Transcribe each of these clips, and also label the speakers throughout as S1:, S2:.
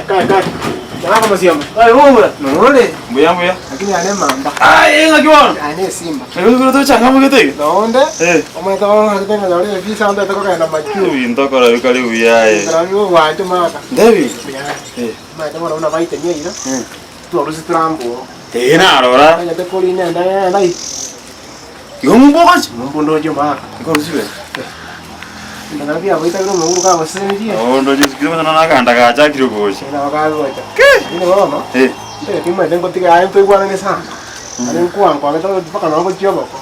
S1: Kai, kai, kai. Nako mosioma.
S2: Kai momura.
S1: Nore.
S2: Mbuya mbuya.
S1: Lakini ane mamba.
S2: Aye ng'aki bono?
S1: Ane esimba.
S2: Nabo tochangamogete iga.
S1: Nonde.
S2: Eh.
S1: Omanyete bono ng'achete nganyora evisa ondete kogenda majuu.
S2: Ebinto okora bikare buya aye.
S1: Ekero bigwancha omaka.
S2: Ntebi.
S1: Mbuya.
S2: Eh.
S1: Omanyete bono buna baitenia iga.
S2: Eh.
S1: Twarusia turambuo.
S2: Eh narora.
S1: Omanyete korina enda enda ii.
S2: Igo ng'umbu ogochia?
S1: Ng'umbu ndoche omaka.
S2: Nkorusia besa.
S1: Ndagara biagoitabire omoguru kagosesenirie.
S2: Oo ndoche siku mono nakanda gachakire gocha.
S1: Nabo kagocha. Lakini bono,
S2: Eh.
S1: ntagete omanyete ngotiga aye ntoigwanane sana. Naende nkwankwagete mpaka nonye gochia oboko.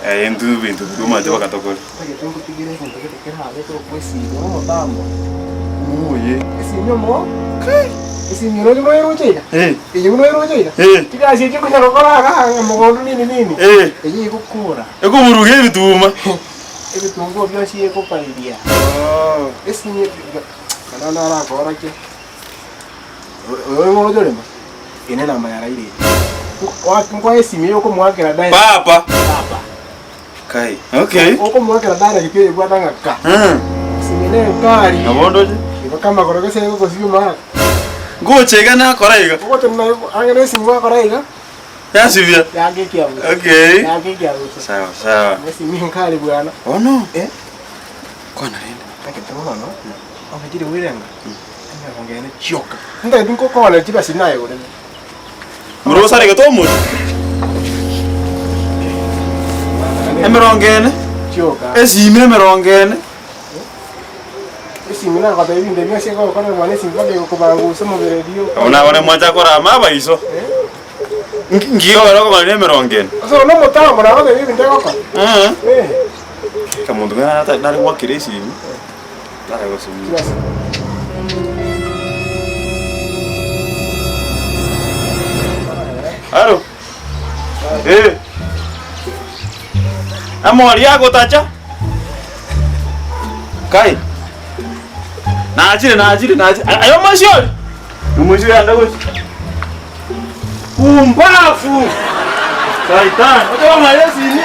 S2: Eh intwe ebinto biria omanyete mpaka tokore.
S1: Ntagete ngotigere egento gete kerabe korokwa esimi omotambo.
S2: Oye.
S1: Esimi omo esimi oroche buna oyeroche iga.
S2: Eh.
S1: Eye buna oyeroche iga.
S2: Eh.
S1: Chigasi echi okonya gokora igaa mogondo nini nini.
S2: Eh.
S1: Eyio egokora.
S2: Ekoburuga ebituma.
S1: Ebitunguo bionsi ekopariria. Esimi mana narakoorokia. Oyo ng'o oyorema? Eye nenamba ya Raila eye. Nkoe esimi eye okomoakera direct.
S2: Papa.
S1: Papa.
S2: Kai. Okay.
S1: Okomoakera direct oyebwata ng'a ka.
S2: Mm.
S1: Esimi ne enkari.
S2: Nabo ndoche.
S1: Igo kamagoro gose egogosibia omwaka.
S2: Ngocha iga nakora iga.
S1: Ogotenena ang'e na esimi gwakora iga.
S2: Yasibia.
S1: Yaka ekiabuso.
S2: Okay.
S1: Yaka ekiabuso.
S2: Sawa sawa.
S1: Esimi enkari bwana.
S2: Bono.
S1: Eh?
S2: Kwana rende.
S1: Tagete bono. Omechire bwerenga. Emerongo ene chioka. Ntagete nkokona chibesa naye gorete.
S2: Morosarigete omochie. Emerongo ene.
S1: Chioka.
S2: Esimi emerongo ene.
S1: Esimi nagotebia ebinto ebio ase egokora mwana esimi mpaka egokobangusa omobere rioka.
S2: Abwo nabare mwancha korama abaiso. Nki ogere okogania emerongo ene?
S1: Ase bono omotambo nagotebia ebinto egokora.
S2: Eh.
S1: Eh.
S2: Omonto buna nare gwakera esimi, nare gosimia. Alo. Eh. Amori agotacha. Kai. Nachire nachire nachire. Ayo omosio ori? Omosio yanda gochia. Pumbafu! Saitani. Oche kong'aina esimi.